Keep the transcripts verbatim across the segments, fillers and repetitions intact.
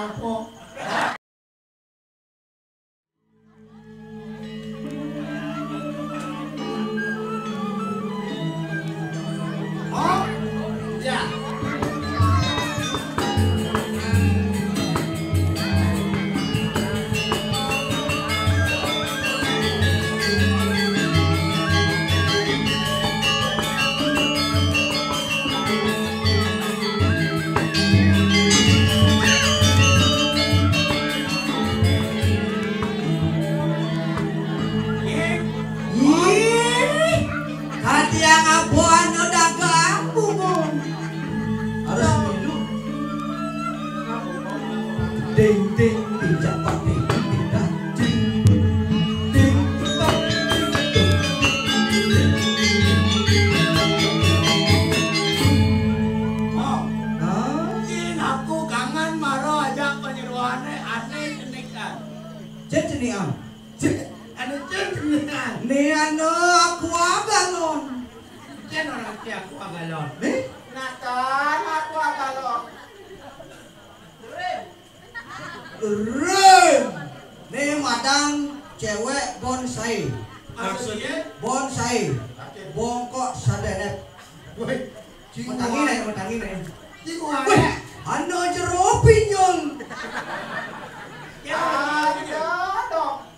Apa? Ih, katiang apa anu dagang bungung? Harus milu. Ding, ding, ding, japak, ding, ding, dah, ding, ding, dah, ding, ding. Mau. Hah? Ih, aku kangen maro ajak panyeroane, ane cenikan. Cen cenikan. Anu cen cenikan. Ni anu aqua galon. Cen orang si aqua galon. Nih? Natan aqua galon. Rim. Nih madan cewek bonsai. Maksudnya? Bonsai. Bongkok sadenet. Woi, matangi nih, matangi nih. Cing. Wih, anu jero pinjol. Ya, ya, dong.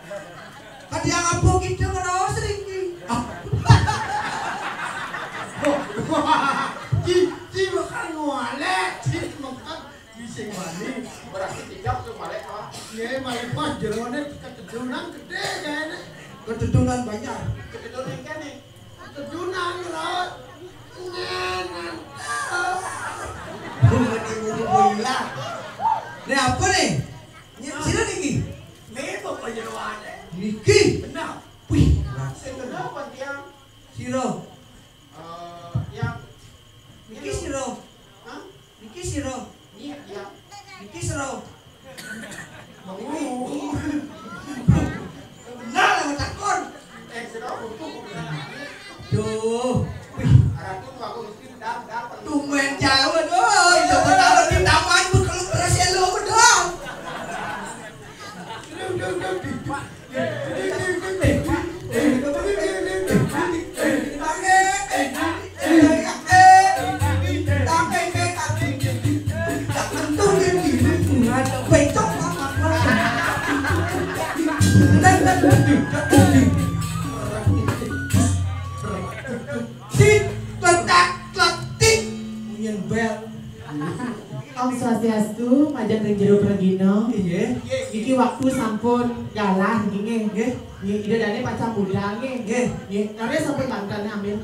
Kadiang apa kita ngeraos, Riki? Ah. Ci, ci bakal ngwalek, ci bakal bisa wani. Berarti tidak tuh balik, Pak. Ya, balik pas jerone ketedunan gede kayaknya. Ketedunan banyak. Ketedunan kan nih. Ketedunan, Rod. Ngenan. Bunga di bulu bola. Ini apa nih? Ini sini niki. Nih pokoknya wani. Niki. Benar. Wih, langsung. Sing kenapa, Tiang? Sira. Eh, yang niki sira. Hah? Niki sira. Iya, iya. Niki sira. Benar lah takon. Eh, sira butuh. Duh. Wih. Arah tuh aku mesti dang dang. Tumben jauh, aduh. Coba taruh di taman, bekel beres ya lo, bedoang. Tit, kletak, kletik. Bunyian bel. Om Swastiastu, majeng ring jero pragina. Inggih. Niki waktu sampun galah niki nggih. Nggih. Nggih, Ida Dane pacang budal nggih. Nggih. Nggih, karya sampun banten ambil.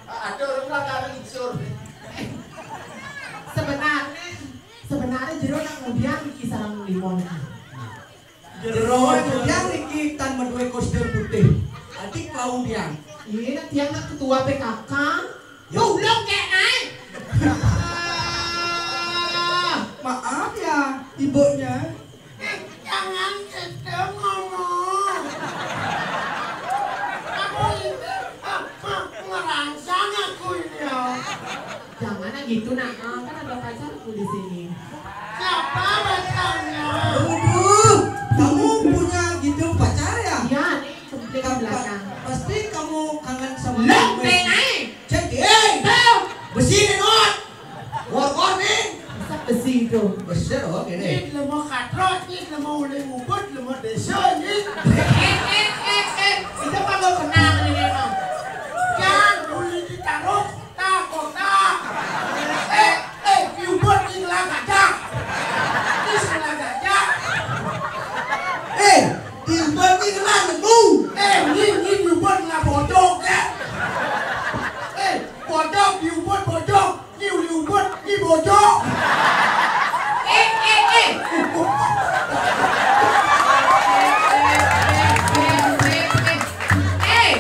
Ada orang lah kali insur. Sebenarnya, sebenarnya jero nak ngudiang niki sareng lima niki. Jero ngudiang niki tan madué kostum putih. Adi kau diang. Iya, nak tiang nak ketua P K K. Yo, ulung kek naik. Ah. Maaf ya, ibunya. Eh, jangan gitu ngomong. Aku ini, ah, ah, ngerangsang aku ini, ya. Jangan gitu, Nak. Ah, kan ada pacarku di sini. Siapa pacarnya? Waduh, kamu punya gitu pacar ya? Iya, nih, kempling belakang. Pasti kamu kangen sama gue. Lo pengen? Cek, eh! Tuh! Besi nih, Not! Wor-wor nih! Masa besi itu? Besar, oh, gini. Ini lemah katrok, ini lemah uling ubud, lemah desa, ini. Eh, eh, eh, eh, itu kalau kenal ini, Not. Jangan boleh ditaruh. Tak, kok tak? Eh, eh, diubut ning lah gajah. Ning lah gajah. Eh, diubut ning lah nemu. Eh, ni, ni diubut lah bojog, ya. Eh, bojog diubut bojog. Ni diubut ni bojog. Eh, eh, eh. Eh,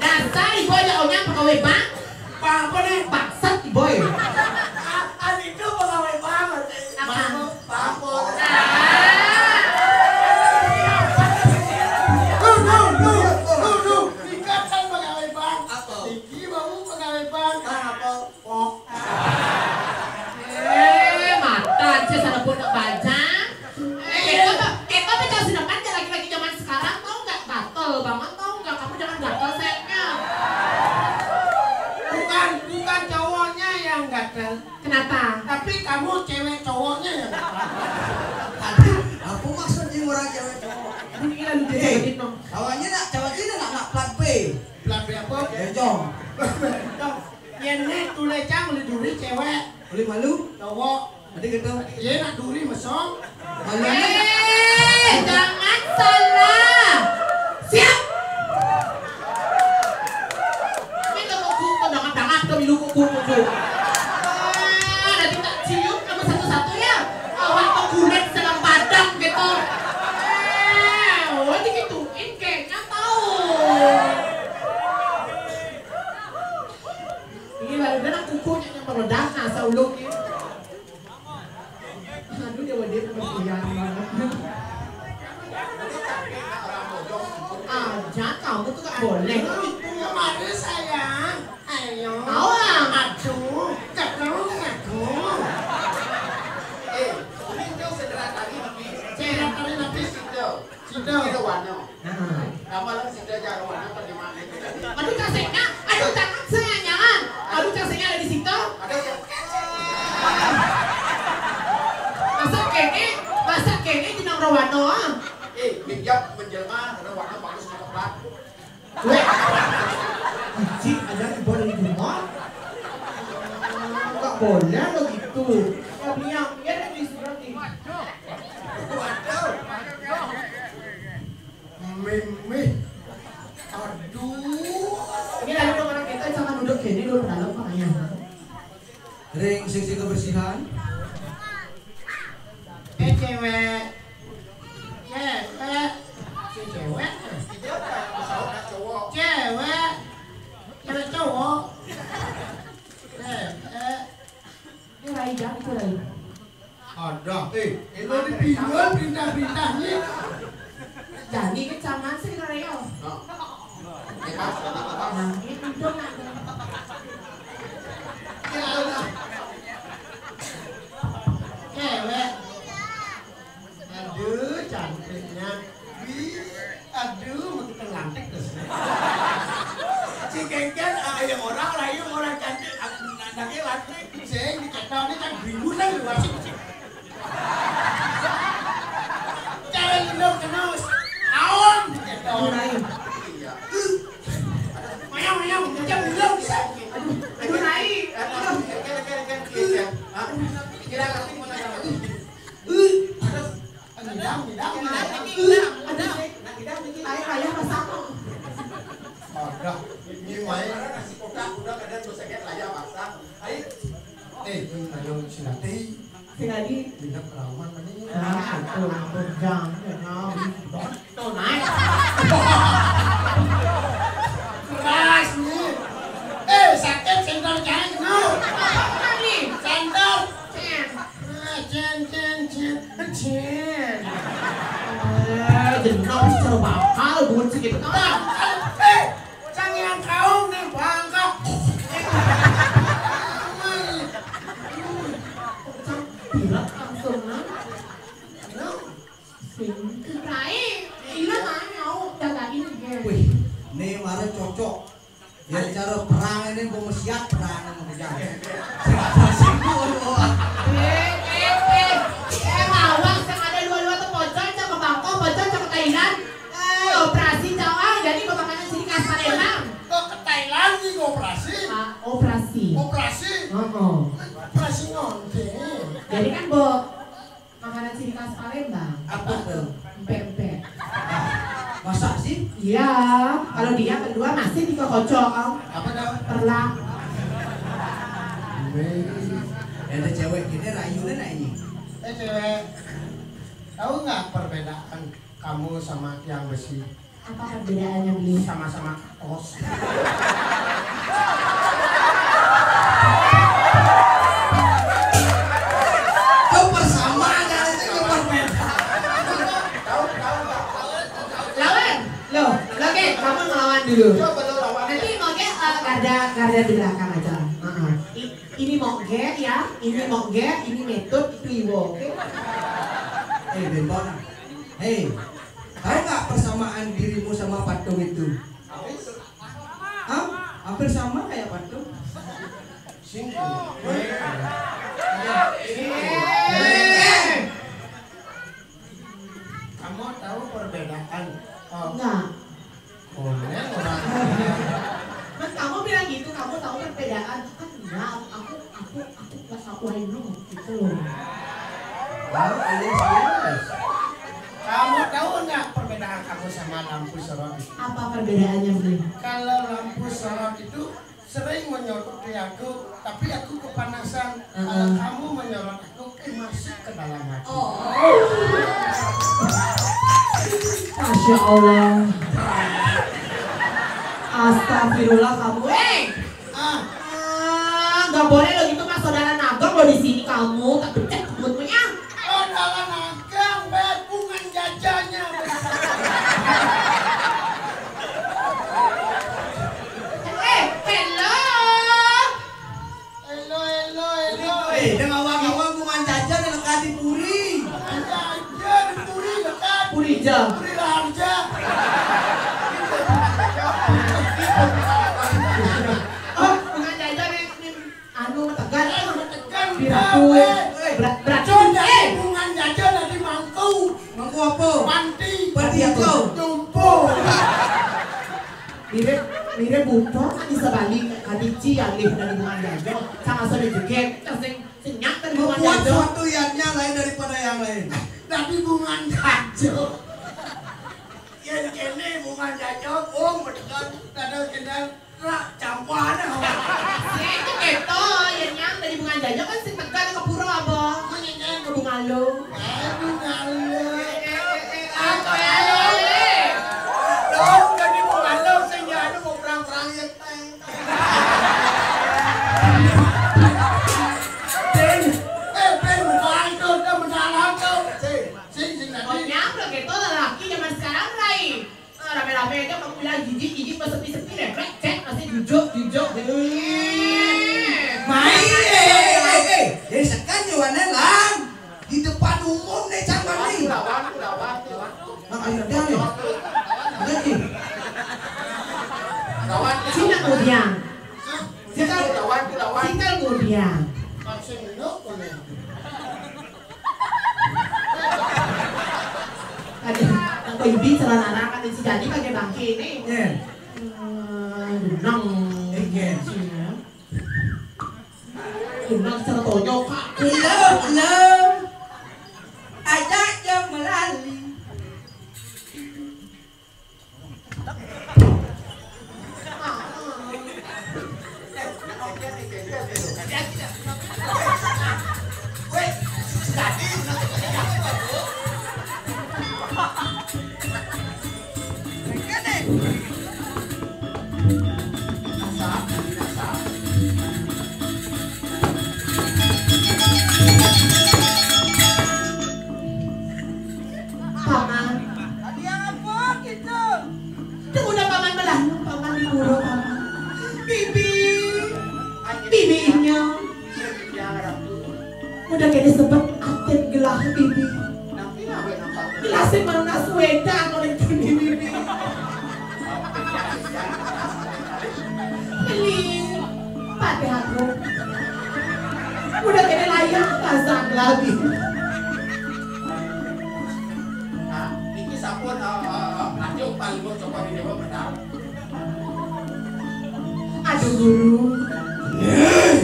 dasar ibu aja onyang pegawai bank. Bang apa nih? Bangsat, boy. Ah, ah, itu pegawai banget. Apa? Bang, bang, bang. Ah. Duh, duh, duh, duh, duh. Ikatan pegawai bank. Apa? Iki mau pegawai bank. Bang apa? Pok. Eh, mata aja salah pun nak baca. Kenapa? Tapi kamu cewek cowoknya yang apa? Tadi, apa maksudnya orang cewek cowok? Bunyi lalu dia Eh, cewek itu. Kawannya nak cewek ini nak, nak plat B. Plat B apa? Bencong. Bencong. Yang ni tulis cang boleh duri cewek. Boleh malu? Cowok. Tadi kata. Iya nak duri mesong. Malu. Eh, jangan salah. Siap. Ini kalau ku, kau dangat-dangat, kau milu ku, ku, ku, ku. Ah, nanti tak cium kamu satu-satu ya. Awak kau kulit sedang padam gitu. Eh, oh, digituin kayaknya tahu. Ini baru dah nak kukunya yang meledak, nah, saulung ni. Aduh, dia wadir kebersihan banget. Aja, kamu tuh gak boleh. Kemana sayang? Ayo. Awas. Aduh, cekung aku. Eh, ini tuh segera tadi, Bi. Segera tadi, Bi. Situ. Situ. Di Rwanda. Nah. Kamu lah situ aja Rwanda, apa di mana itu tadi? Aduh, kasihnya. Aduh, jangan, sayang, jangan. Aduh, kasihnya ada di situ. Ada siapa? Masa kene, masa kene jenang Rwanda, ah. Eh, minyak menjelma, Rwanda bagus, coklat. Weh, Cik, ada ibu dari rumah. Nggak boleh lo gitu. Ya, biar, biar ada di surat ini. Waduh. Mimih. Aduh. Ini lalu dong, orang kita sama duduk gini dulu, dalam makanya. Ring sisi kebersihan. Eh, cewek. Cewek. Si cewek. Cewek. Cewek cowok. Cewek. Ini Rai jam itu, Rai. Ada. Eh, elo di pinjol perintah-perintah ni. Jani ke caman sih, Rai, yo. Nah. Nah, ini duduk nak. Ya Allah. Cewek. Aduh, cantiknya. Wih, aduh, begitu lantik terus. Si Kengken, ah, yang orang lain, orang cantik, aku anaknya lantik. Sing diketone kan berimbun lah, luar sih. Cara lendong kenal. Aon diketone. Aduh, Rai. Iya. Mayang, mayang, macam ular bisa. Aduh, aduh, Rai. Aduh, kira, kira, kira, kira. Hah? Kira ngerti mana yang lagi? Aduh. Ngidam, ngidam, ngidam. Aduh, ayah, ayah, masak. Ada. Ini main nasi kotak, udah kadang berseket layar masak. Ayo. Eh, ini ada si Nati. Si Nati. Pindah perawan mana ini? Ah, betul, betul. Jangan, ya, nah, betul, naik. Keras nih. Eh, sakit sendal jahit, no. Apa nih? Sandal. Cen. Ah, cen, cen, cen. Cen. Eh, jenap secara bakal, bukan segitu. Nah, eh, Cang yang kau nih bangga. Cang pilek langsung, nah. Sing. Rai, ira nanya, oh, jagain dia. Wih, nih mara cocok. Ya, cara perang ini, gua mesti siap perang sama kita. Sing ada singgung, gua. Eh, eh, eh. Eh, awak sing ada dua-dua tuh pocong, cak ke Bangkok, pocong, cak ke Thailand. Eh, operasi, cak, ah, jadi gua makanan sini khas Palembang. Kok ke Thailand nih, gua operasi? Ah, operasi. Operasi? Heeh. Operasi ngonte. Jadi kan, Bo, makanan sini khas Palembang. Apa tuh? Empek-empek. Masa sih? Iya. Kalau dia berdua masih dikocok, Om. Apa tuh? Perlak. Weh. Ada cewek gini rayu kan ini? Eh, cewek. Tahu nggak perbedaan kamu sama tiang besi? Apa perbedaannya, Beli? Sama-sama katos. Kau persamaan aja, kau perbedaan. Lawan. Loh, lo, Ge, kamu ngelawan dulu. Coba lo lawan. Nanti mau, Ge, eh, garda, garda di belakang aja. Heeh. I-, ini mau, Ge, ya, ini mau, Ge, ini metode, itu Iwo, oke? Eh, Bembona. Hei, tahu nggak persamaan dirimu sama patung itu? Hah? Hampir sama kayak patung. Sini. Eh. Kamu tahu perbedaan? Oh. Enggak. Boleh orang. Kan kamu bilang gitu, kamu tahu perbedaan. Kan enggak, aku aku aku nggak tahu, I know gitu loh. Tahu, iya, serius. Kamu tahu nggak perbedaan kamu sama lampu sorot itu? Apa perbedaannya, Bli? Kalau lampu sorot itu sering menyoroti aku, tapi aku kepanasan. Heeh. Kalau kamu menyorot aku, eh, masuk ke dalam hati. Oh. Masya Allah. Astagfirullah kamu. Eh, ah, nggak boleh lo gitu, Mas. Saudara nagang lo di sini kamu, tak pecah mulutnya. Saudara nagang, Beb, bukan jajanya. Eh, hello. Hello, hello, hello. Eh, dengan wangi-wangi bunga jajan yang lekat di puri. Bunga jajan di puri lekat. Puri jam. Puri Raharja. Oh, bunga jajan yang anu tegal. Eh, tegal. Di Ratu. Eh, berat, berat. Coba eh. Bunga jajan tadi mangku. Mangku apa? Panti. Panti apa? Jompo. Mirip, mirip buta kan bisa balik. Tadi ci alih dari bunga jajan. Sama sudah jeget. Sing senyap dari bunga jajan. Membuat suatu yadnya lain daripada yang lain. Tapi bunga jajan. Yang kene bunga jajan, oh, betul. Kadang kenal rak campur ada. Sing itu keto, yang nyam dari bunga jajan kan sing tekan ke pura apa? Mana nyam ke bunga lo? Eh, bunga lo. Eh, eh, eh, eh, apa ya lo? Lo jadi bunga lo, sing ya lo mau perang-perang ya, teng. Sing, eh, peng, bukan itu, itu masalah tu. Sing, sing, sing, tadi. Nyam lo keto lelaki zaman sekarang, Rai. Ah, rame-rame aja kamu bilang jijik, jijik, pas sepi-sepi, refleks, cek, masih jujuk, jujuk. Main, eh, eh, eh, eh, eh, sekan Yohanes lang. Di depan umum nih, Cang Mami. Lawan, lawan, lawan. Nah, ayo, dah, nih. Udah, nih. Lawan, lawan. Sini, kemudian. Hah? Sini, lawan, lawan. Sini, kemudian. Langsung, no, boleh. Aduh, aku ibi celana anak kan si jadi pakai bangke ini. Iya. Hmm, gunang. Iya. Gunang cara tonyo, Kak. Belum, belum. Ajak yang melali. Paman. Tadi apa gitu? Tunggu dah paman belah, paman di pura, paman. Bibi. Bibi inya. Udah kene sebet atit gelah bibi. Gelah sing manas wedan oleh tuni bibi. Beli. Patih aku. Udah kene layang pasang lagi. Nah, niki sampun, eh, eh, eh, ayo paling mau coba di dewa menang. Aduh, Guru. Ning!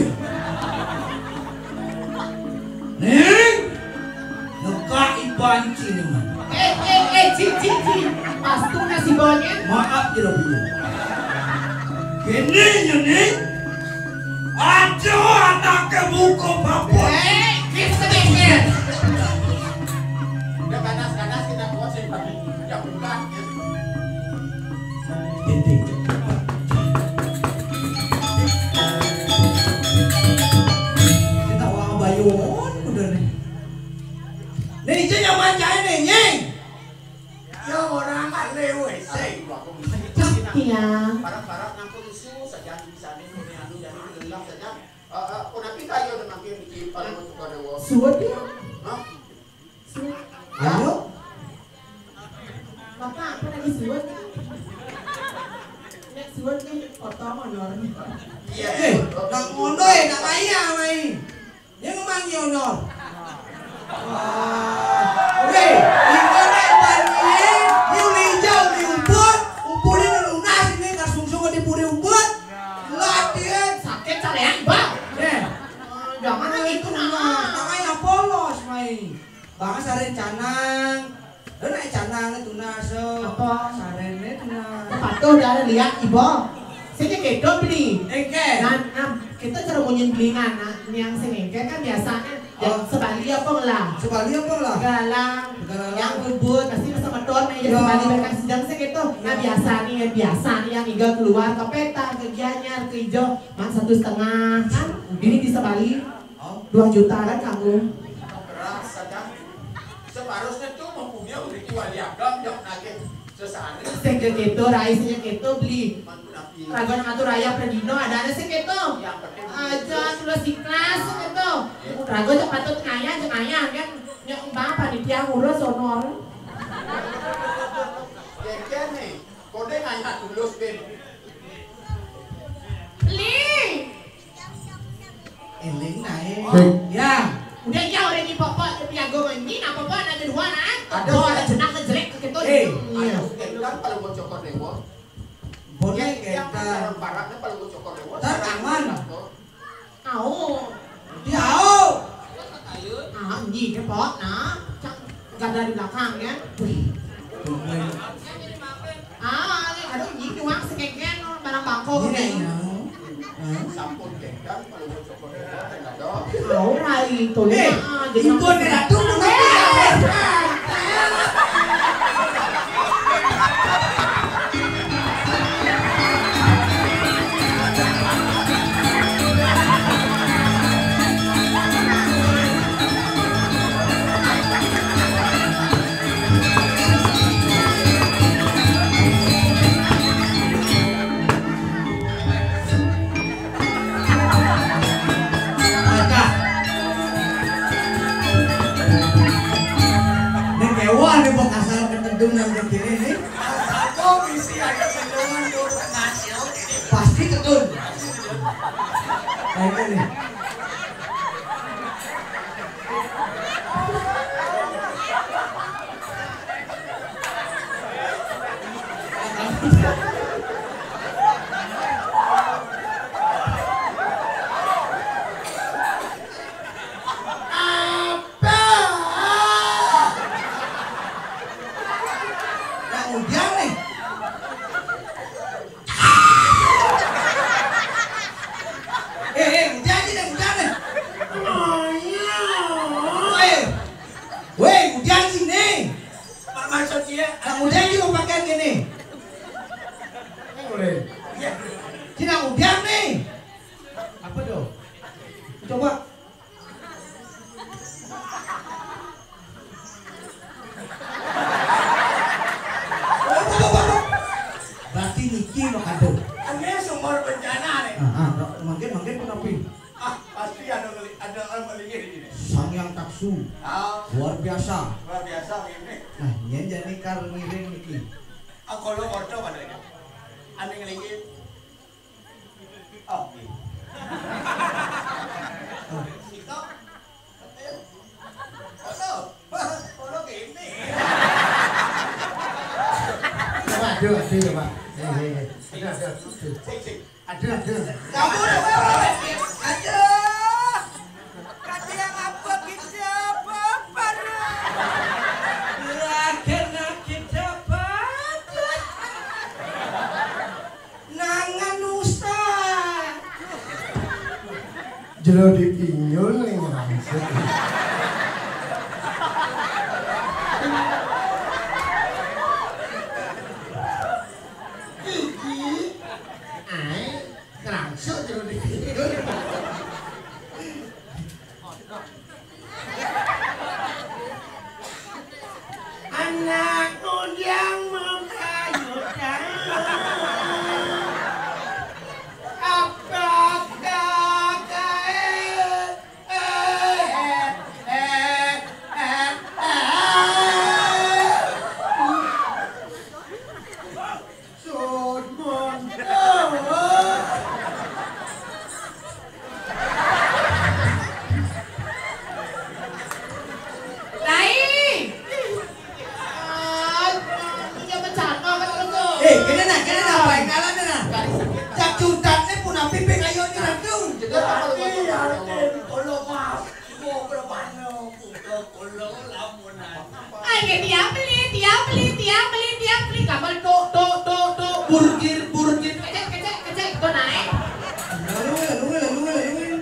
Ning! Nekak iban cini, Man. Eh, eh, eh, ci, ci, ci. Pas tu nasi bawahnya. Maaf, Jero Bulu. Kene, Ning. Aduh, anaknya buku papun. Eh, kita dikit. Udah ganas-ganas kita buat sih, Pak. Ya, bukan, ya. Titik. Kita wang bayun udah nih. Nih, Ijin yang manjain nih, Nying. Ya, orang kan lewat, sih. Iya. Barang-barang ngampun isu saja di sana, ini anu, jadi gelap saja. Eh, eh, kenapa kayu ada makin di kepala tukar dewa? Suwet ya? Hah? Ayo. Bapak, apa lagi suwet? Nek suwet nih, potong honor. Iya. Eh, nak ngono ya, nak kaya, mai. Dia ngomong, Junior. Wah. Wéh, iku nek banie, iku linjau di umput, umpute lunas ini kasungsung di puri umput. Latihan sakit calean, Bang. Nih. Jangan gitu, nah. Tangannya polos, mai. Bang saren canang. Lho nek canang tunas. Apa? Sarene tunas. Patuh dah lihat, Ibu. Sing keto beli. Engke. Nah, nah, kita cara munyin belingan, nah, yang sing engke kan biasanya ya, oh. Sebali apa lah? Sebali apa lah? Galang. Galang. Yang ribut pasti semeton nih, ya, sebali mereka sidang sing itu. Nah, biasa nih, ya, biasa nih yang iga keluar ke peta, ke gianyar, ke ijo, man satu setengah kan? Ini di sebali. Oh. Dua juta kan kamu? Beras saja. Seharusnya tuh mempunyai udah kiwali agam yang nagih sesehari. Sing keto, rai sing keto beli. Rago ngatur raya pradino, ada ada sing keto. Yang penting aja terus ikhlas sing keto. Rago cek patut ngayah, cek ngayah kan. Nyok mbak panitia ngurus honor. Ya, ya nih. Kode ngayah tulus, Bin. Beli. Eling nae. Hei. Ya. Udah ya, udah di pokok, tapi aku ini apa apa ada dua nah. Ada. Oh, ada jenak jelek ke gitu. Hei. Iya. Kan kalau mau cokor dewa. Boleh kita. Barangnya kalau mau cokor dewa. Tar aman. Au. Dia au. Ah, ini dia pok nah. Cak gada di belakang ya. Wih. Ah, aduh, ini doang sekeken barang bangko. Ini kayaknya. Sampun gendang kalau mau cokor dewa, enggak dong. Au, rai, tuh. Eh, nah, jadi impun langsung. Ratu, kenapa? Eh, Nek kewan nih, Bang, asal ketedun nang kene nih. Asal kok isi ada sendungan tuh pengasil. Pasti ketun. Kayak gini. Apa? Nah, udah nih. Eh, eh, udah nih, udah nih. Oh, iya. Eh, weh, udah sini. Mak-, maksud dia, ah, udah aja lu pakai gini. Ini boleh. Iya. Cina udah nih. Apa tuh? Coba. Berarti niki lo kado. Ini sumber bencana nih. Ah, ah, mungkin, mungkin pun tapi. Ah, pasti ada ngeli-, ada orang melingkir di sini. Sang Yang Taksu. Ah. Luar biasa. Luar biasa ini. Nah, nyen jadi kar ngiring niki. Ah, kalau ordo pada ini. Ane ngelingkir. Oh, iya. Sito. Ayo. Ordo. Ordo kene. Coba, aduh, aduh, coba. Eh, eh, eh. Aduh, aduh, aduh. Sik, sik. Aduh, aduh. Kamu udah berapa? Aduh. Kata yang apa kita apa, apa, Ru? Lah, kena kita apa? Nangan usah. Jero dipinyul ning rangsuk. Iki ae. Ngrangsuk jero iki. Anak kondang mengayukan. Apakah kae, eh, Tapi ya, kalau maaf, gua berpano, buka kalau lamunan. Ayo, tiang beli, tiang beli, tiang beli, tiang beli. Gambar tuk, tuk, tuk, tuk. Burgir, burgir. Kecek, kecek, kecek. Kau naik. Lalu, lalu, lalu, lalu.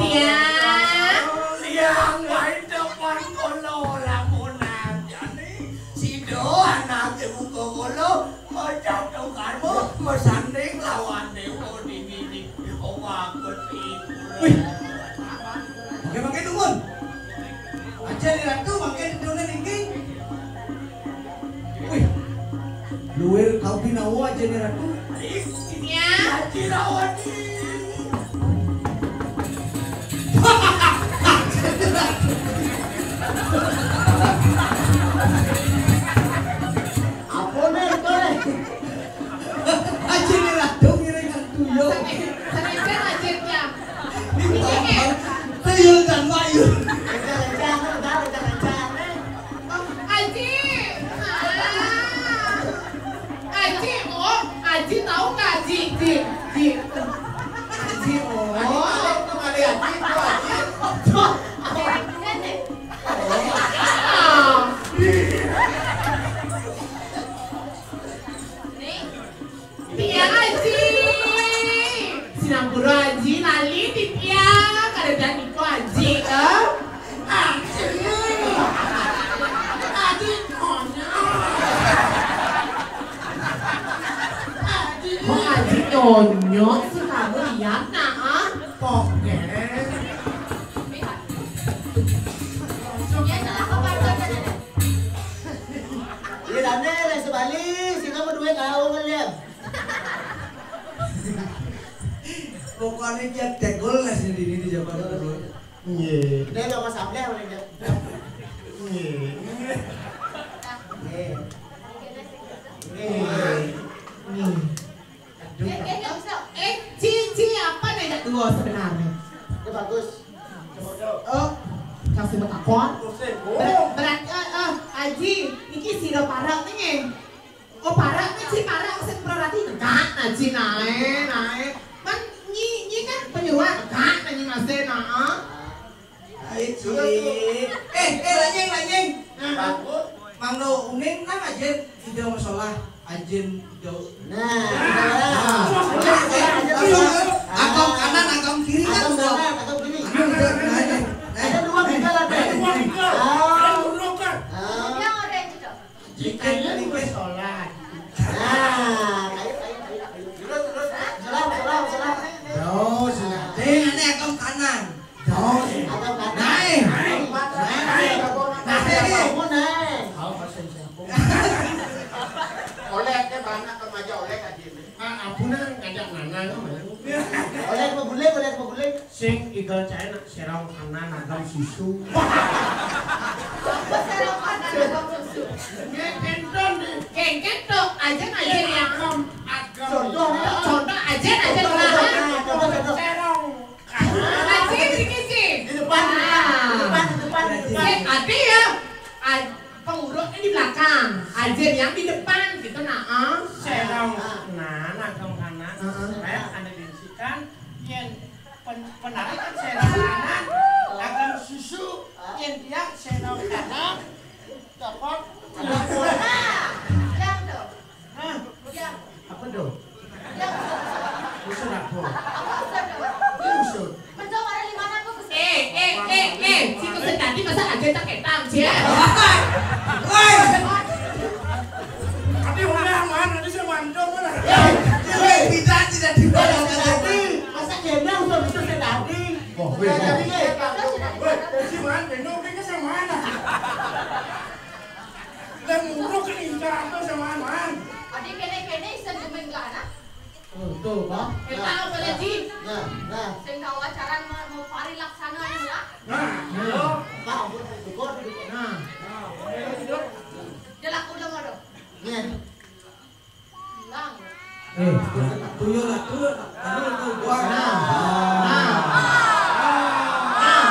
Tiang. Tiang, main depan kalau lamunan. Jadi, sido anak ibu kalau. Kocok dong, Karbo, mesanding lawan Dewa di mini. Kok bagus itu? Wih. Pakai-pakai dumun. Aja nih Ratu, pakai dumun ini. Wih. Luir kau pinawa aja nih Ratu. Ya. Haji Rawani. Apa nih, apa nih? Aja nih Ratu ngiring tuyul. Sering kan aja tiap. Ini tuyul dan mayul. Aji. Ah. Aji, oh, Aji tahu nggak Aji? Ji, Ji. Aji, oh. Aji, Aji, Aji. Nih. Tiang Aji. Sinampura Aji, lali di tiang. Kada jadi ko Aji, eh? Aji. Aji konyol. Aji. Kok Aji nyonyok sih kamu lihat nah, ah? Kok, eh? Iya, dane, lah sebalik, sing kamu duit kau ngeliat. Pokoknya dia tegol lah sendiri di zaman dulu. Iya. Dia lo mas ambil apa dia? Iya. Iya. Iya. Iya. Aduh. Eh, eh, eh, Ci, Ci, apa nih dua sebenarnya? Itu bagus. Oh, kasih betakon. Ber-, berarti, eh, eh, Aji, iki sira parek nih. Oh, parek nih, Ci, parek sing perhati enggak, nah, Ci, nae, nae. Man, nyi, nyi kan penyuluhan enggak, nah, nyi masih, nah. Ayo, Ci. Eh, eh, Lanying, Lanying. Nah, Mangga uning nang aja tidak masalah. Ajin jauh. Nah, nah, nah. Agam kanan, agam kiri kan. Agam kanan, agam kiri. Agam kanan, agam kiri. Ada dua tinggal, ada. Ada dua tinggal. Ah. Ada dua tinggal. Ah. Yang orange itu. Jika ini gue sholat. Nah, ayo, ayo, ayo, ayo. Terus, terus. Salam, salam, salam. Terus, nah. Ini agam kanan. Jauh. Atau kata naik. Naik. Naik. Naik. Naik. Naik. Naik. Oleh ke mana ke maja oleh ka dia. Ah, ampun, ngajak nana ke mana? Oleh ke guling, oleh ke guling. Sing igal cai nak serong kanan agam susu. Serong kanan agam susu. Kengken tuh, kengken tuh, aja aja ya. Agam, agam. Contoh, contoh aja aja lah. Contoh, contoh. Serong. Nah, Ci, ini, Ci. Di depan, di depan, di depan, di depan. Sing, ada ya. Ad-, pengurutnya di belakang. Aja yang di depan, gitu, nah, ah. Serong. Nah, nah, kamu kanan. Heeh. Saya ada diisikan. Yang pen-, penarikan serong kanan. Agam susu. Yang dia serong kanan. Dapat. Nah, yang tuh. Hah? Yang. Apa tuh? Yang. Usut apa? Apa usut? Ini usut. Mencoba ada lima ratus. Eh, eh, eh, eh, situ sing tadi masa aja tak ketang, Ci? Woi. Tadi udah mana? Tadi saya mantap mana? Woi, tidak, tidak dibayar tadi. Masa kena usut itu sing tadi? Wah, woi, woi. Woi, si man, beno kayaknya sama mana? Lah muruk kan incar apa sama man? Adi kene-kene isa demen ke anak? Oh, tuh, Pak. Kita apa lagi? Nah, nah. Sing tahu acara mau, mau pari laksana ya, Pak? Nah, nah. Pak, ampun, dukor, dukor. Nah. Nah, ayo, duduk. Jelak udah mau dong. Nih. Hilang. Eh, tuyul lah, tuyul. Anu, itu gua. Nah. Nah. Nah.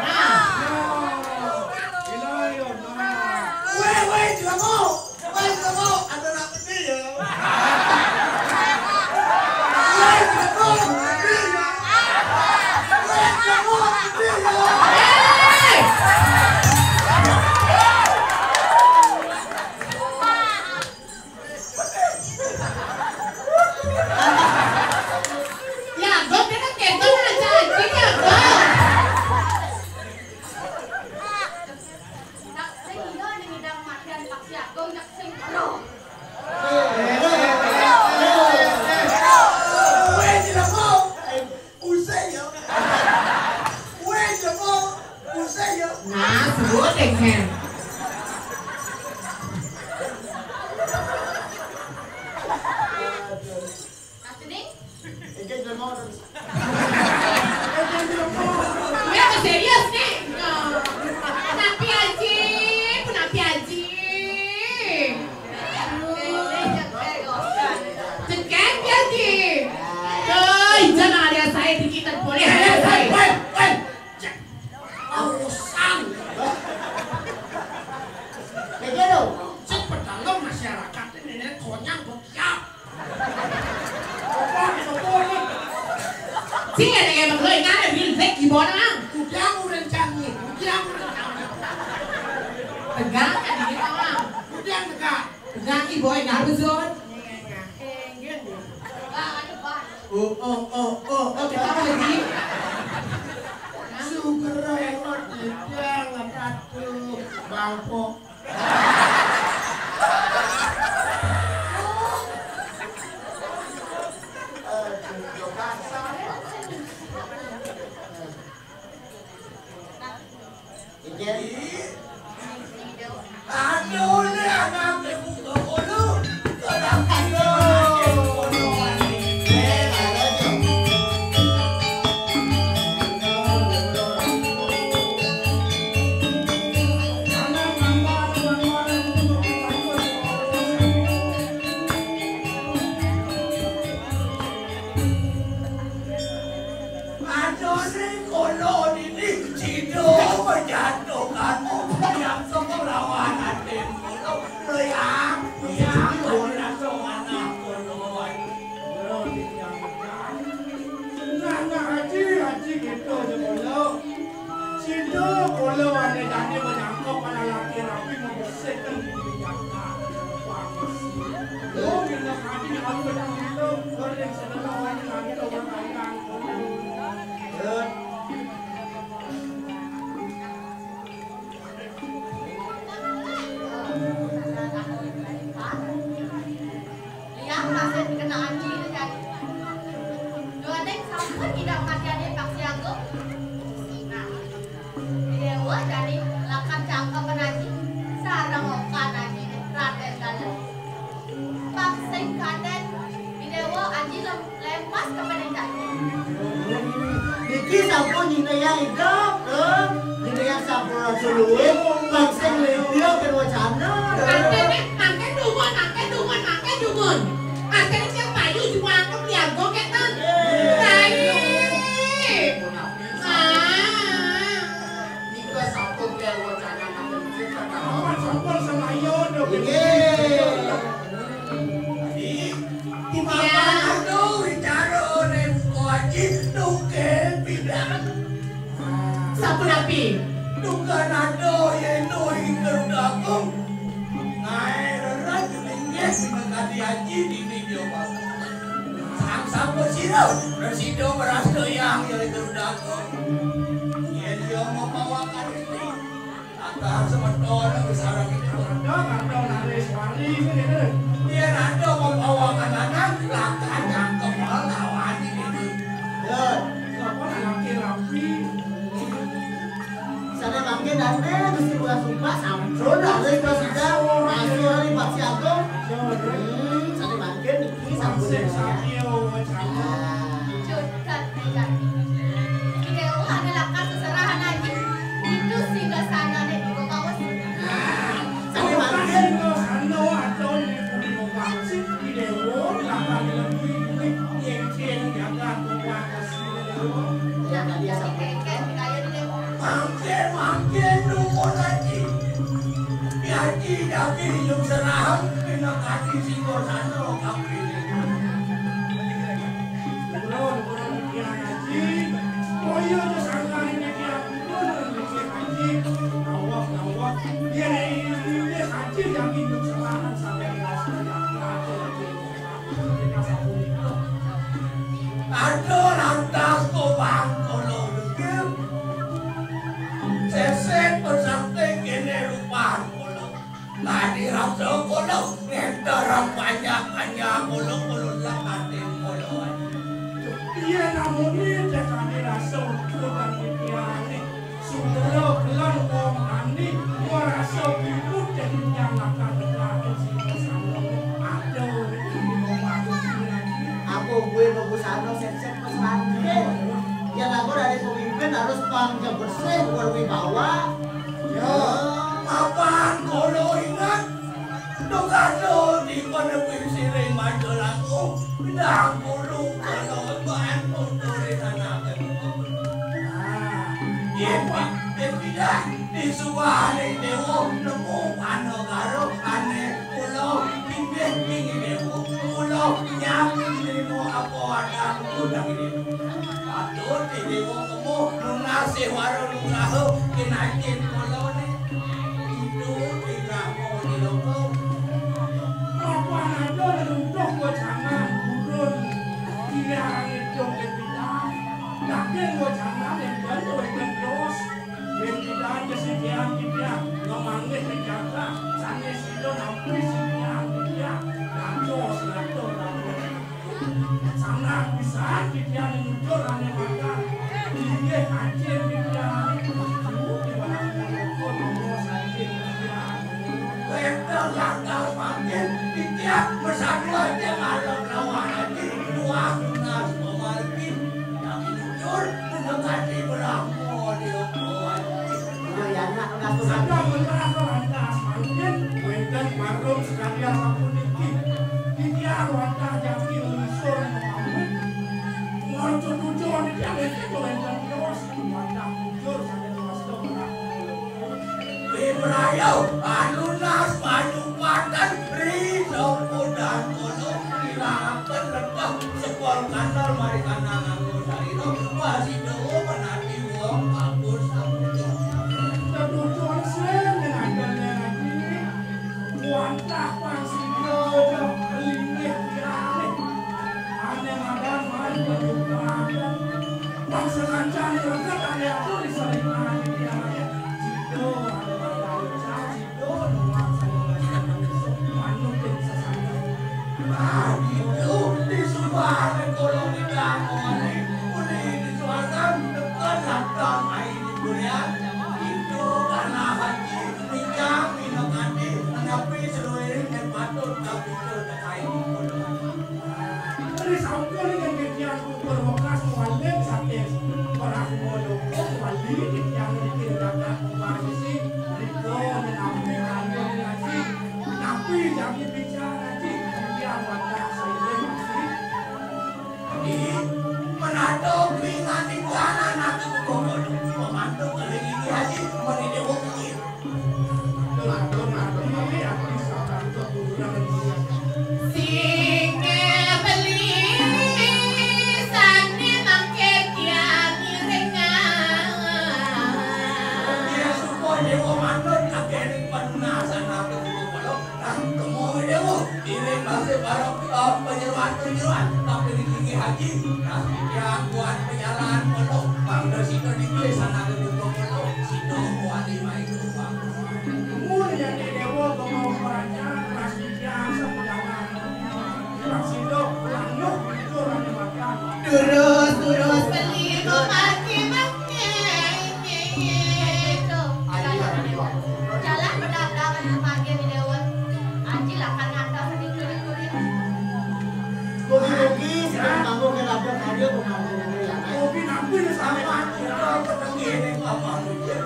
Nah. Weh, weh, jelako. Weh, jelako. Ada nak pedih ya. Ya, Gong, dia kan kentut, mana cacing ya, Gong? Nak sing iya ning idang matian Pak Siagong, nak sing ero. Weh, tidak mau. Pusing ya. Weh, tidak mau. Pusing ya. Nah, sebut deh, Ken. Nah, sini. Iki jelema terus. Iki jelema. Iya, serius nih. Nah. Napi Aji? Napi Aji? Cekek ya, Ji. Tuh, ijan ada saya dikitan boleh ada saya. Weh, weh, cek. Urusan. Begitu. Cek pedalem masyarakat ini konyang bocah. Sing ada kayak bang lo, ingat ada bilbek di bawah nang. Udah aku rencana, udah aku rencana. Tegang kan ini orang. Udah tegak. Tegang nih boy, nggak harus zon. Oh, oh, oh, oh, oh, kita apa lagi? Syukur ya, kok tidak, aduh, bangkok. Aduh, ini anak ibu ke puluh. Aduh, sing kono nini cido menjatuhkan yang semelawan atin kono. Yang, yang, kono, kono, kono. Nah, nah, haji, haji gitu aja kono. Sida kula wane jane menyangka para laki rapi membersihkan diri jaga. Wah, bersih. Lo minta hati dalam betul-betul, lo yang sedang lawan lagi orang kaya. Lihat masih dikenaan ciri tadi. Doaning sampun tidak mati ada Pak Siago. Nah, dewa jadi lakan cangkep aji. Sarang okan aji Raden Galuh. Pak sing kaden di dewa aji lem-, lempas kepada cangkep. Niki sampun nyinaya idup, eh. Nyinaya sampun suluit, Pak sing lintio ken wacana. Mangke, mangke dumun, mangke dumun, mangke dumun. Artine sing payu diangkep liago keten. Rai. Ah. Nika sampun kaya wacana mangke. Sampun, sampun, semayo, dong. Inggih. Di, di papan ado wicara ora buka aji, tungke pindah. Sapunapi? Dukan ado yeno ing Garuda Agung. Ngae rerat linggih pinakadi aji dini dia bagus. Sang sapa sira, prasida merasta yang ya ing Garuda Agung. Yen dia membawakan ini, agar semeton wis arep itu. Ada, ada laris mari ngene. Yen ada membawakan anak, lakar nyangkem lawan ini. Ya, apa lagi rapi? Sane mangke dane Gusti Bulan Sumpah sampun alih prasida masuk alih Pak Siago. Hmm, sane mangke niki sampun. Ah. Cutet, cutet. Iki dewa ada lakar seserahan aja. Itu singgasana nek dua kawas. Sane mangke. Anu, atau di bumi mau pangsit, di dewa, lakar di lembui, di yang jaga, tuan. Mangke, mangke, nuwun aji. Ya, Ada lantas kobang kala degil. Sesek pesakti kene rupan kala. Tadi rasa kala ngenterang panjang-panjang kala, kala lah katin kala. Iya namuni tekani rasa utuh dan dipiani. Sudra kelon wong tani, merasa ribut dan nyalakan negara sing kesana. Aduh, ini mau bagus ini lagi. Apa gue mau busana sensek pesantren? Ya, aku dari pemimpin harus pang bersih, berwibawa. Ya, apaan kalau ingat? Dong ado di mana kuwi sire maca laku. Ndang kudu kala ban kudu ri anake. Ah, yen pi-, yen pindah di suwane dewa nemu panegara ane kula inggih inggih dewa. Kula nyami nrimo apa adang kula ini. Patut di dewa kemu nunasih waro nugraha kinajen kula ne. Itu di gramo di loko. Mapan aja runtuh wacangan gurun. Tiang itu kepitan. Daging wacangan yang baru weken dos. Kepitan kesedihan kita. Ngemanggih ke jaga. Sane sida nampi sedihan kita. Raja serato raja. Sangat pisan titiang nyujur ane makan. Inggih anjing titiang. Di barang mongkon monggo saking titiang. Wénten lantas mangkin titiang masadua aja ngalem lawan ati. Luas tunas pamargi. Tapi nyujur mendekati berangkon di Sadang menterasa lantas mangkin wénten warung sekalian sapuniki. Titiang wantah jagi nglungsur pamit. Ngorco tujuan titiang wénten wénten tios wantah mujur saking wasta menak. Wibraya alunas panupaten ri sampun dan kula ngilangaken letah sekol kandel mari kanang anggo sarira. Wasidawa menati wong kabur sampun. Tetujon sing ngenanten lagi. Wantah pang sida linggih dialih. Ane madan mari penyukaken. Pang sengancane reget ane atur di saringan dialih. Sida ane madan ucap, sida nuwang saringan. Manut ing sesana. Nah, gitu. Di subahan kula nidang mawali. Muni di subahan tekan lantas ai di kuliah. Itu karena haji. Nika minangkane menapi seluruh yang patut kapikul terkait. Ri sampun ing titiang kukur wekas mawalin saking Prabu Maloka mawali titiang niki kakak Umar Sisi. Rika menapi kalian ngaji. Menapi jagi bicara ngaji. Titiang wadah sairing ngaji. Ih, menato kuwi nganti kuwi anak-anak kuwi kok pembantu kali ini aja, mari dia wong kuwi. Sing beli sane mangke dia ngiringan. Dia supo dewa manut kakene penasan aku kulo. Nah, kemo dewa. Ini masih barang, eh, penyeruan-penyeruan, tapi di tinggi haji, nah, yang buat penyalaan pondok, bangda sida di tulisan ada buku pondok, sida kuat lima itu, Bang. Mun yang di dewa kemau perancang, pasti biasa penyalaan. Bang sida, lanuh jujur ada makan. Terus, terus, beli kau pasti makan. Jalan benar-benar pagi di dewa. Anjil akan ngantar sedikit kulit. Kopi-kopi, sedang kamu ke labang aja, bukan kopi ya. Kopi nampil sama, kita ketemu ini, apa?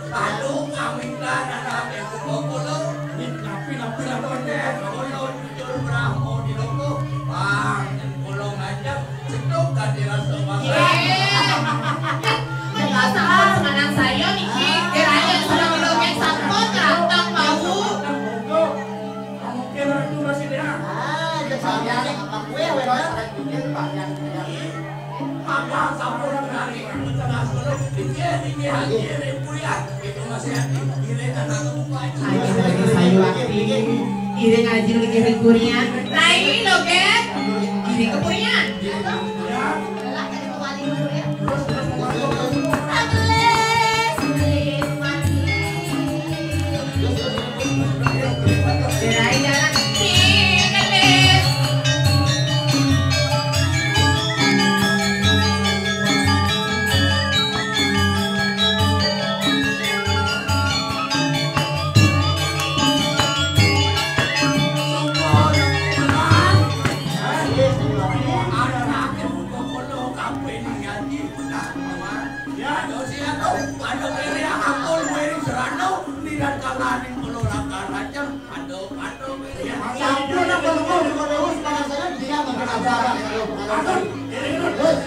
Aduh, kami kan anak yang kumpul. Ini nampil, nampil, apa? Kopi, kopi, jujur, beramo di loko. Bang, yang kolong aja. Cetuk kadi rasa makan. Yé. Menika sampun semanang saya niki. Dirayek sareng logék sampun rantang wau. Mungkin itu masih dia. Ah, jek sampeyan apa kue, wér? Maka sampun kenali. Tengah sore, dikir, dikir, haji, kuliah. Ayo, lagi sayu akting. Iring aji lagi ring kurian. Rai logék. Iring ke kurian. Ada kiri angkul, kiri serano, niran kalaning kula lakar rajang. Aduh, aduh, kiri. Sampun apa lu mau di Kodeus, pada saya dia makan acara. Aduh, kiri, aduh. Wes,